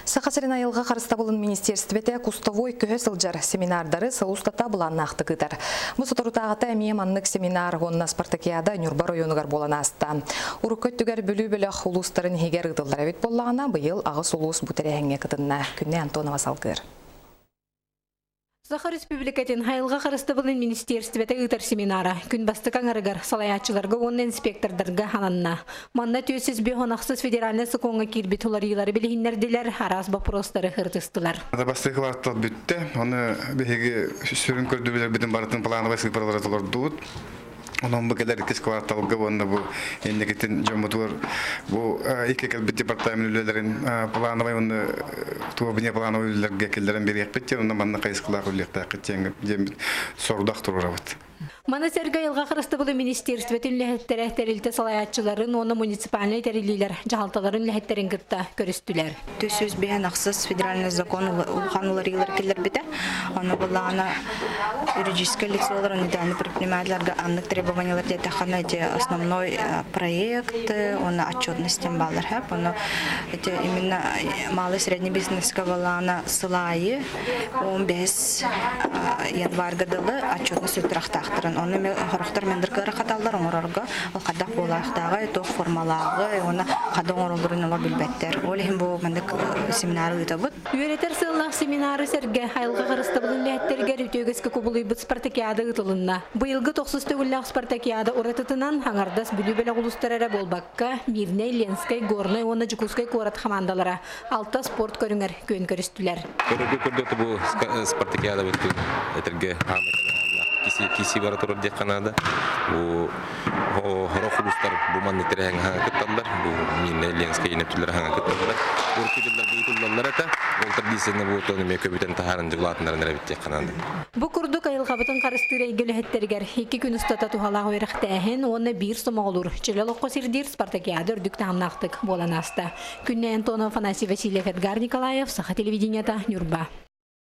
Саха сирин айылҕа харыстабылын министиэристибэтэ кустовой көһө сылдьар семинардары сыл устата былааннаахтык ыытар. Бу соторутааҕыта эмиэ маннык семинар уонна спартакиада Ньурба оройуонугар буолан ааста. Урукку өттүгэр Бүлүү бөлөх улуустарын иһигэр ыытыллар эбит буоллаҕына, быйыл аҕыс улуус бу тэрээһиҥҥэ кытынна. Күннэй Антонова салгыыр. Саха Республикатын айылҕа харыстабылын министиэристибэтэ ыытар семинара күн бастакы аҥарыгар салайааччыларга уонна инспектордарга ананна. Манна 456 федеральнай сокуоҥҥа киирбит уларыйыылары билиһиннэрдилэр, араас боппуруостары ырытыстылар. Бастакы квартал бүттэ. Оны биһиги сүрүн көрдөбүлэрбитин барытын плановай сыыппаралары толордубут. Онон бу кэлэр иккис кварталга уонна бу инникитин дьоммутугар бу икки кэлбит департамент үлэлэрин плановай уонна туох плановай үлэлэргэ киллэрэн биэриэхпит диэн онно манна хайысхалаах үлэлиэхтээххит диэн сорудах туруорабыт. Маны сэргэ айылҕа харыстабылын министерствотын үлэһиттэрэ тэрилтэ салайааччыларын уонна муниципальнай тэриллиилэр дьаһалталарын үлэһиттэрин кытта көрүстүлэр. 405 федеральный закон улахан уларыйыылар киллэрбитэ. Ону буллаҕына юридическое лицолар универсальный предпринимателлэргэ аннык требованиялар диэтэххинэ эти основной проект уонна отчетность диэн бааллар хэп. Ону эти именно малый средний бизнеска балаана сыл аайы 15 январга дылы отчетность ыытырахтаахтарын. Ону эми хорохтор мендер кыарахаталлар оҥорорго ол хайдах буолаахтааҕый, туох формалааҕый уонна хада оҥороллорун олор билбэттэр. Ол иһин бу маннык семинары ыытабыт. Үөрэтэр сыаллаах семинары сэргэ айылҕа харыстабылын үлэһиттэригэр үтүө үгэскэ кубулуйбут спартакиада ыытылынна. Быйылгы тохсус төгүллээх спартакиада уратытынан аҥардас Бүлүү бөлөх улуустара эрэ буолбакка, Мирнэй, Ленскэй, Горнай уонна Дьокуускай куорат хамаандалара алта спорт көрүҥэр күөн көрүстүлэр. Көрөргө көрдөтө бу спартакиада бүттүн этэргэ киси бара турар диэххэ наада. Бу хорох улуустар бу маннык тэрээһиҥҥэ хаҥа кытталлар. Бу Мирнэй, Ленскэй инэптилэр хаҥа кытталлар. Урукку дьылларга ыытыллаллар этэ. Ол традицияны бу отон эмиэ көбүтэн таһааран дьылаатыннаран эрэбит диэххэ наада. Бу курдук айылҕабытын харыстыыр эйгэ үлэһиттэригэр икки күн устата туһалаах үөрэхтээһин уонна биир сомоҕолуур чөл олоххо сирдиир спартакиада үрдүк таһымнаахтык буолан ааста. Күннэй Антонов, Афанасий Васильев, Эдгар Николаев, Саха телевидениета, Ньурба.